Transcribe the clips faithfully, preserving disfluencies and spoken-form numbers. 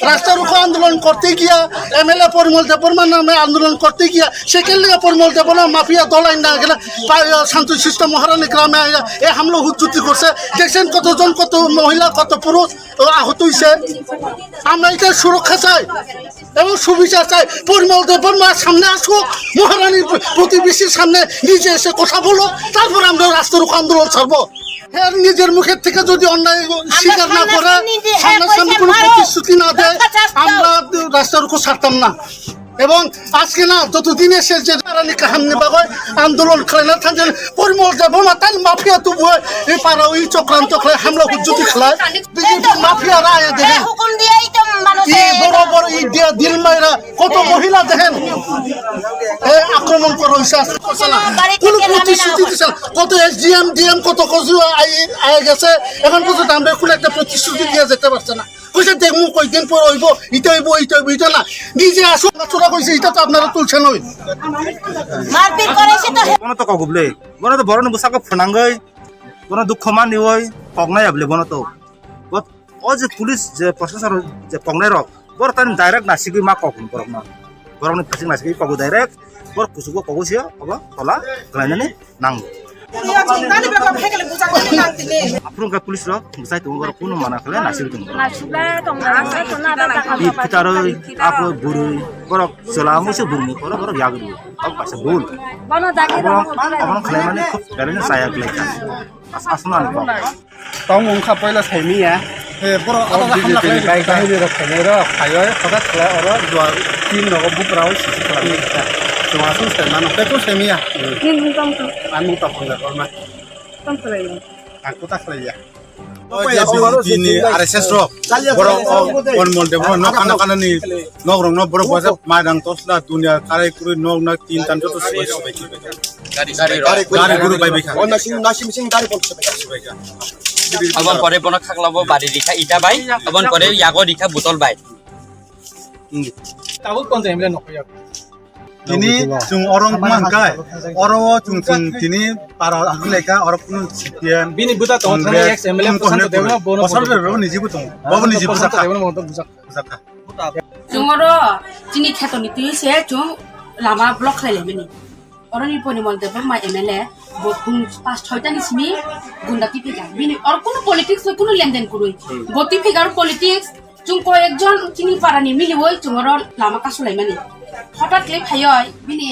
রাস্তার উপর আন্দোলন করতে গিয়া এমএলএ পরিমল দেববর্মা নামে আন্দোলন করতে গিয়া সেকেন্ড লেগে পরিমল দেববর্মা মাফিয়া দল আইন না গেলে পা-, শান্ত শিষ্ট মহারানী গ্রামে আইয়া এ হামলা হুজ্জুতি করছে। দেখছেন কতজন, কত মহিলা, কত পুরুষ ও আহত হইছে। আমরা এটা সুরক্ষা চাই এবং সুবিচার চাই। পরিমল দেববর্মা সামনে আসুক, মহারানীর প্রতিবেশীর সামনে নিজে এসে কথা বলো, তারপর আমরা রাস্তার উপর আন্দোলন ছাড়বো। হ্যাঁ, নিজের মুখের থেকে যদি অন্যায় স্বীকার না করে, সামনাসামনি কোনো প্রতিশ্রুতি না দেয়, আমরা রাস্তার উপর ছাড়তাম না। এবং আজকে না, যতদিন এসে যে তারা নি কাহাম নি বাগয় আন্দোলন খালাইনা থাকছেন, পরিমল দেববর্মা তাই মাফিয়া তো বয়, এই পাড়া ওই চক্রান্ত খালায়, হামলা হুজ্জুতি খালায়, বিজেপি মাফিয়া রায় দেখেন। হুকুম দিয়েই তো মানুষ কি বড় বড় ইডিয়া দিল মাইরা কত মহিলা দেখেন, এ, আক্রমণ করা হয়েছে আজকে। কোনো প্রতিশ্রুতি দিচ্ছে না। কত এসডিএম, ডিএম, কত কিছু আই-, আই গেছে, এখন পর্যন্ত আমরা কোনো একটা প্রতিশ্রুতি দিয়ে যেতে পারছে না। কইছে দেখমু কয়দিন পর হইব, ইটা হইব, ইটা হইব, ইটা না। নিজে আসুন, ছোট কইছে, ইটা তো আপনারা তুলছেন ওই। মারপিট করেছে তো। Bono to kok bwle, bono to borokni bwsako phwnangwi, bono dukho manwi koknai ya bwle bono to. Bo O je police je proshashan je koknai rok, borok tani direct nasigwi ma kok borokno. Borokni phasing nasigwi kogo direct, borok kuchugo kogo se obo tola khlainani nango. Aphuru wngkha police rok bwsai tongo, borok kunu mana khlai nasigwi tongo. Bit khitarwi, aphuru bwrwi, borok chwla wngwi se bwrwini borok, borok yagwi rwo. Obo kaisa bul. Obo, obo khlaimani khub belai no chaya khlai kha. As-, aswk no ani kok. Tong wngkha poila saimiya. He, borok abo hamla khlai bai kahini rok khainai rok. Phaioi hota khlai oro duar tin nogo buprao sisi khlai kha. Chuma sung sai mano. Tei ko saimiya. Ni mung tong tong. Ang mung tong tong da korma. Tong khlai. Ang kuta khlai ya. O je bini R S S rok. Borok o Porimal Debbarma nok kana kana ni nok rok no borok bajak mai rang tosla dunia karai kurui nok na tin tan joto subai subai. Gari, gari, gari, gari guru bai bai kha. O nasing, nasing, sing gari pon sebai kha. Sebai kha. Abon pore bono khakla bo bari rikha ita bai, abon pore yago rikha botol bai. Hmm. Tabuk pon jai mle nokho yak. Tini chwng oro wngma hwnkhe, oro o chwng chwng tini para hwnlai kha, oro kunu C P M, bini buta tongo, Congress, thangwi ex M L A kunu Prashanto Debbarma, bono bosor bosor bosor bosor niji bo tongo. Bobo niji Prashanto bwsa kha. Debbarma bono bwsa kha. Bwsa kha. Chwng oro chini khetoni twi se chwng lama block khlai laimani. Oroni Porimal Debbarma M L A bo phung pas choi ta ni simi gunda twi phika. Bini or kunu politics no kunu lenden kwrwi. Hmm. Bo twi phika or politics chwng koi ekjon chini para ni miliwi chwng oro lama kasulaimani. Hothat khe phaioi bini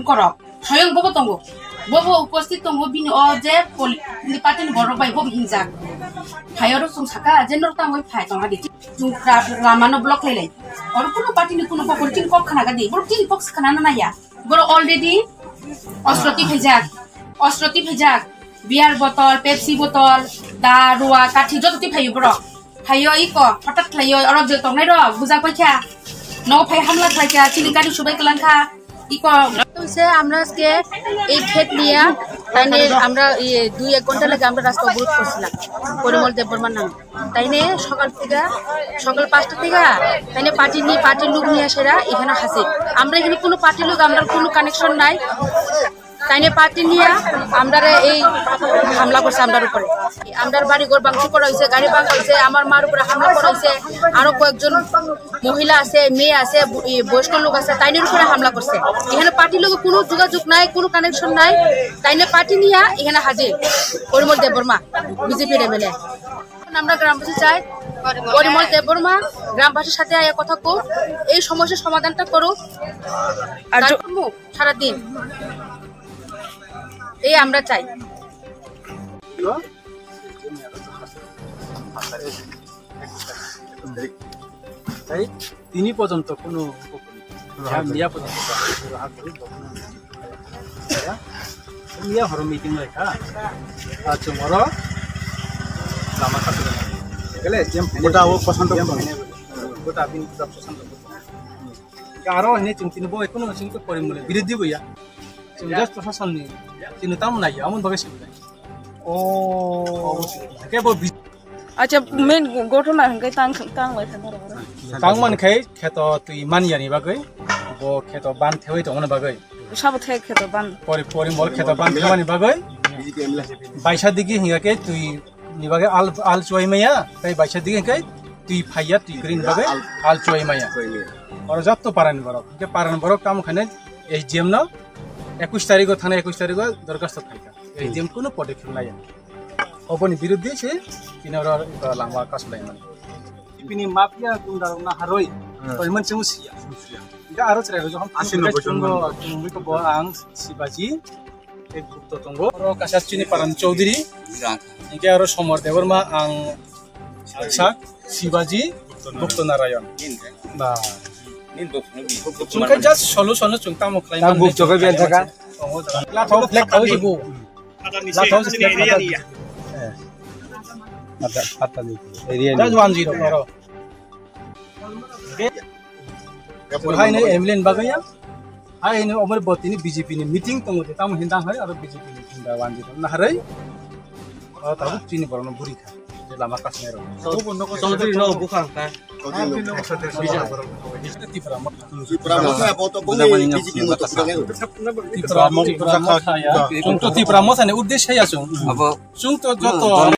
borok. Hayung bobo tongo. Bobo upasthit tongo bini o je poli-, bini party ni borok bai bobo hinjak. Phai oro chwng saka je norok tangwi phai tongna di. Chwng ra-, lama no block lai lai. Oro kuno party ni kuno kok chini kok khana gadi. Borok chini kok khana na naya. Borok already ostro ti phaijak. Ostro ti phaijak. Beer bottle, Pepsi bottle, da, rua, kathi joto ti phaio borok. Phaio iko, hothat khlaio, oro je tongnai rok, bujak bai kha. No phai hamla khlai kha, chini gari subai kwlang kha. Iko. হচ্ছে আমরা আজকে এই ক্ষেত নিয়ে, তাই নিয়ে আমরা ইয়ে দুই এক ঘন্টা লাগে আমরা রাস্তা অবরোধ করছিলাম পরিমল দেববর্মার নামে। তাই নিয়ে সকাল থেকে, সকাল পাঁচটা থেকে তাই নিয়ে পার্টি নিয়ে, পার্টির লোক নিয়ে আসেরা এখানে হাজির। আমরা এখানে কোনো পার্টির লোক, আমরা কোনো কানেকশন নাই। তাই নিয়ে পার্টি নিয়ে আমরা এই হামলা করছে আমরার উপরে। আমরার বাড়ি ঘর ভাঙচুর করা হয়েছে, গাড়ি ভাঙা হয়েছে, আমার মার উপরে হামলা করা হয়েছে, আরো কয়েকজন মহিলা আছে, মেয়ে আছে, ব-, ই বয়স্ক লোক আছে, তাইনের উপরে হামলা করছে। এখানে পার্টির লগে কোনো যোগাযোগ নাই, কোনো কানেকশন নাই। তাই নিয়ে পার্টি নিয়ে এখানে হাজির পরিমল দেববর্মা, বিজেপির এমএলএ। এখন আমরা গ্রামবাসী চাই পরিমল দেববর্মা গ্রামবাসীর সাথে আয়া কথা কো, এই সমস্যার সমাধানটা করো। আর আর জ- কর্ম সারাদিন এই আমরা চাই। তাই তিনি পর্যন্ত কোনো উপকরণ, হ্যাঁ, মিয়া পর্যন্ত কোনো হাত ধরে তখন মিয়া হরো মিটিং লেখা আর তোমারও লামা কাছে গেলে যে গোটা ও পছন্দ গোটা আপনি পছন্দ Aro hini chwng tini bo ekono chwng to porimole birodhi bo ya. Chwng just proshasonni chwng tamo nai ya, amon bagwi simi nai. Oh. Ke bo bi- Acha, main gotona hwnkhe tang, tang lai thang aro. Tang man khai kheto twi man yani bagwi, bo kheto ban thewi tongmani bagwi. Sabo the kheto ban. Pori, porimol kheto ban thewmani bagwi. Baisa digi hinga ke twi ni bagwi al, al chuai maya, tai baisa digi hinga ke twi phaiya, twi kwrwini bagwi hal choi maya. Oro jotto parani borok. Hwnkhe parani borok tamo khainai S D M no ekush tarigo, thana ekush tarigo dorkhasto khaikha. S D M kuno podokkhep laiya. Oboni biruddhe se tini oro lama kasu laimani. Bini mafia gunda rok na haroi. Toiman chemu siya. Hwnkhe aro chwrai rok jokhon asi no chungo, chungo bo ang Sibaji. Tei Gupta tongo. Oro kaisa chini paran Chaudhary. Hingke aro Somar Debbarma ang sak Sibaji Gupta Narayan. Ba. Chwng khe just solution no chwng tamo khlai mani. Gupta khe bel thaka. Tongo jaga. Lathao, lathao jibo. Lathao jibo. Mata, mata ni. Area ni. Just one zero oro. Hai no M L A ni bagwi ya. Hai no omor bo tini B J P ni meeting tongo de tamo hinda hai aro B J P ni hinda wanji na harai. O tabuk chini borok no buri kha. Je lama kasne ro. Chaudhary no bukhang ta. Tipra Motha. Tipra Motha bo to boni B J P mo to. Tipra Motha, Tipra Motha ya. Chwng to Tipra Motha ni uddesha ya chwng. Abo chwng to joto